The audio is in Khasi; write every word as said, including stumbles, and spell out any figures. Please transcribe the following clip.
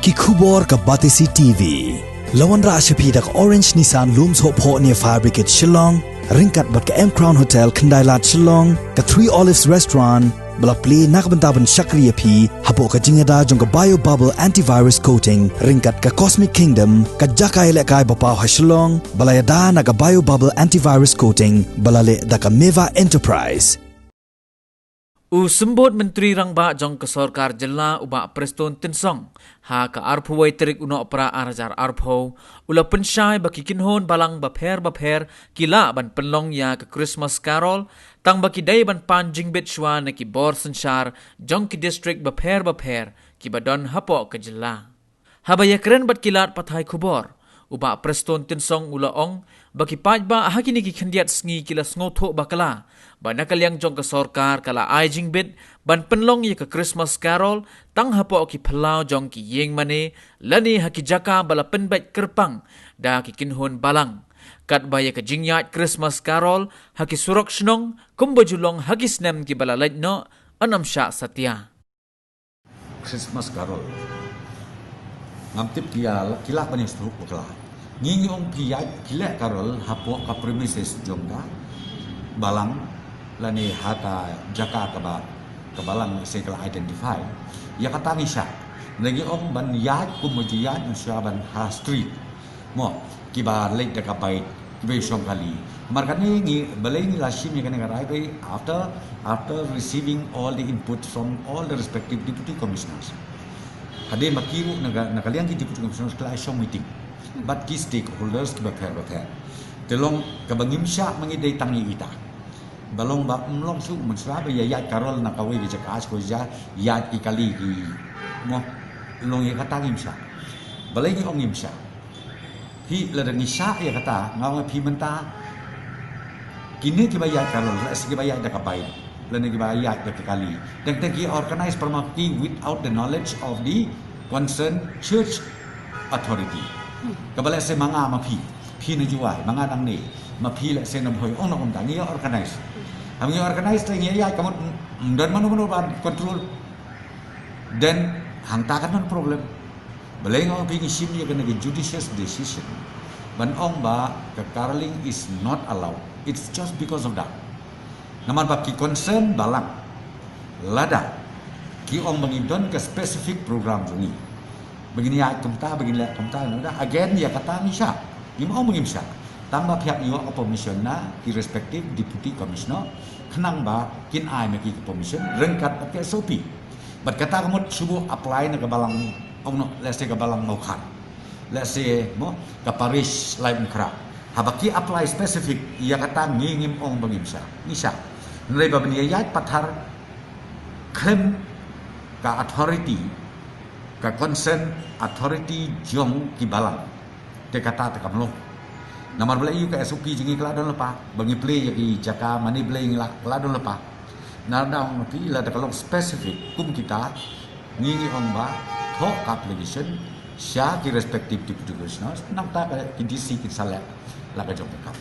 Ki khubor ka Batesi T V. La wanrah sha phi da ka Orange Nissan Lum Sohphoh near Fire Brigade Shillong, ryngkat bad ka M Crown Hotel Khyndailad Shillong, ka Three Olives Restaurant, ba la plie na ka bynta ban shakri ïa phi hapoh ka jingïada jong ka Bio Bubble Antivirus Coating, ryngkat ka Cosmic Kingdom, ka jaka ïalehkai ba paw ha Shillong, ba la ïada na ka Bio Bubble Antivirus Coating, ba la leh da ka Meva Enterprise. U Symbud Myntri Rangbah jong ka Sorkar Jylla u Bah Prestone Tynsong, ha ka arphew wei tarik u Nohprah ar hajar arphew, u la pynshai ba ki kynhun balang bapher bapher ki lah ban pynlong ïa ka Christmas Carol, tang ba ki dei ban pan jingbit shuwa na ki bor synshar jong ki district bapher bapher kiba don hapoh ka jylla. Haba ïakren bad ki lad pathai khubor, u Bah Prestone Tynsong u la ong ba ki paidbah ha kine ki khyndiat sngi ki la sngewthuh bakla ba na ka liang jong ka sorkar ka la ai jingbit ban pynlong ïa ka Christmas Carol tang hapoh ki phyllaw jong ki ïing mane lane ha ki jaka ba la pynbeit kyrpang da ki kynhun balang. Katba ïa ka jingïaid Christmas Carol ha ki surok shnong kumba ju long ha ki snem kiba la leit noh, yn ym shah satia. Christmas Carol. Ngam tip ki ïa, ki lah ban ïa sdang bakla. Ngi ngi ong phi ïaid, phi leh carol hapoh ka premises jong ka balang lane ha ka jaka kaba ka balang se ka la identify. Ïa kata ngi shah. Ngi ong ban ïaid kum ma ju ïaid, ngi shah ban ha street. Mo, kiba leit da ka bike, kiba shong kali. Namar kane ngi, balei ngi la shim ïa kane ka rai, bai, after, after receiving all the inputs from all the respective deputy commissioners. Hadien ba ki ruh na ka, na ka liang ki deputy commissioners ki la shong meeting bad ki stakeholders kiba pher bapher. Te long kaba ngim shah ma ngi dei tang ïa ita. Ba long ba ym long shuh mynshuwa ba ïa ïaid carol na kawei ka jaka sha kawei jaka, ïaid ki kali ki. Mo, long ïa kata ngim shah. Balei ngi ong ngim shah? Phi, lada ngi shah ïa kata, nga ong phi mynta. Kine kiba ïaid carol, lehse kiba ïaid da ka bike, lane kiba ïaid da ka kali. Teng teng ki organize para ma ki without the knowledge of the concerned church authority. Kaba lehse ma nga ma phi, phi na Jowai, ma nga nangne, ma phi lehse na Bhoi, ong na kumta, ngi ïa organize. Haba ngi organize te ngi ïaid ka mut, mm, don mano mano ban control. Then hangta kan don problem. Balei nga ong phi ngi shim ïa kane ka judicious decision ban ong ba ka caroling is not allowed. It's just because of that. Namar ba ki concern balang, lada ki ong ba ngi don ka specific program jong ngi, ba ngin ïaid kumta, ba ngin leh kumta, kumta, again ïa kata ngi shah. Ngim ong ba ngim shah. Tang ba phi hap ïoh ka permission na ki respective deputy commissioner, khnang ba kin ai ma ki ka permission ryngkat bad ka S O P. Bad kata ka mut shu apply na ka balang, ong noh, lehse ka balang Mawkhar, lehse, mo, ka parish Laitumkhrah. Haba ki apply specific, ïa kata ngi ngim ong ba ngim shah. Ngi shah. Hynrei ba ban ïa ïaid pathar khlem ka authority, ka concern authority jong ki balang, te kata te kam long. Namar ba leh ïa ka S O P jong ngi ka la don lypa, ba ngi plie ïa ki jaka mane balei ngi la, ka la don lypa. Namar da ong phi lada ka long specific kum kita, ngi ngi ong ba thoh ka application sha ki respective deputy commissioners, nangta ka ki D C kin sa leh la ka jong ka kam.